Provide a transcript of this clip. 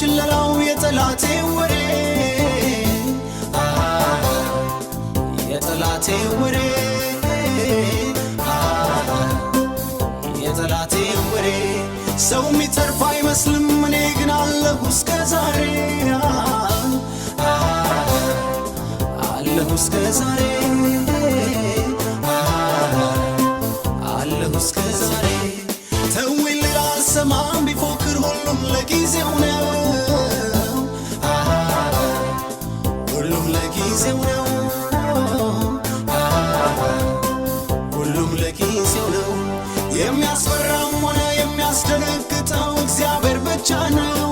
ሽለላው የጠላቴ ወሬ፣ የጠላቴ ወሬ፣ የጠላቴ ወሬ። ሰው የሚተርፍ አይመስልም፣ እኔ ግን አለሁ እስከ ዛሬ፣ አለሁ እስከ ዛሬ፣ አለሁ እስከ ዛሬ። ተውኝ ልል አልሰማም ቢፎክር፣ ሁሉም ለጊዜው ነው፣ ሁሉም ለጊዜው ነው፣ ሁሉም ለጊዜው ነው። የሚያስፈራም ሆነ የሚያስደነግጠው እግዚአብሔር ብቻ ነው።